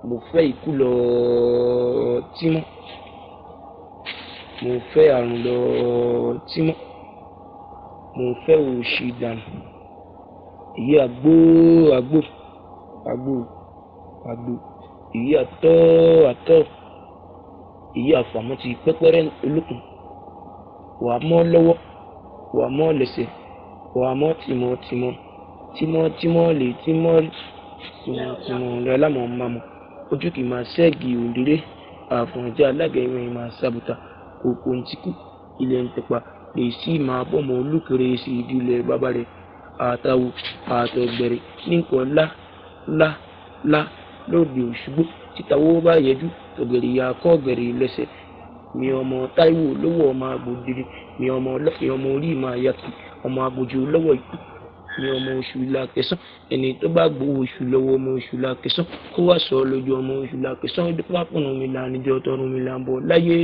Mo fẹ́ ikú lọ tímọ́, mo fẹ́ àrùn lọ tímọ́, mo fẹ́ òṣì dànù. Èyí àgbo àgbo àgbo àgbo, èyí àtọ́ àtọ́, èyí àfàmọ́ ti pẹ́pẹ́rẹ́ olókun. Wà á mọ́ lọ́wọ́, wà á mọ́ lẹ́sẹ̀, wà á mọ́ tìmọ̀ tìmọ̀, tímọ́ tímọ́ lè tímọ́ tìmọ̀ tìmọ̀ rẹ lámọ̀ mamọ̀. Ojú kì í máa ṣẹ́gi òǹdéré, àfọ̀njá alágẹ̀mí máa ṣàbùtà, kòkò ń tikú, ilẹ̀ ń tẹpa, lè sí máa bọ́mọ olúkèrè sí ìdílé bàbá rẹ̀. Àtàwò àtọ̀gbẹ̀rẹ̀ nìkan lá lá lá lóde Òṣùgbó. Títàwó bá yẹjú, tọ̀gbẹ̀rẹ̀ yà kọ́gbẹ̀rẹ̀ lẹ́sẹ̀. Mi ọmọ Táíwò lówó ọmọ agbòdìrì, mi ọmọ ọlọ́fin ọmọ orí máa yàtì, ọmọ agbójú lọ́wọ́ ikú. Mi ọmọ oṣù la kẹsàn, ẹni tó bá gbowó oṣù lọ́wọ́ ọmọ oṣù la kẹsàn, kó wá sọ lójú ọmọ oṣù la kẹsàn, dípá fún mi là níjọ́ tọrùn mi là ń bọ̀ láyé.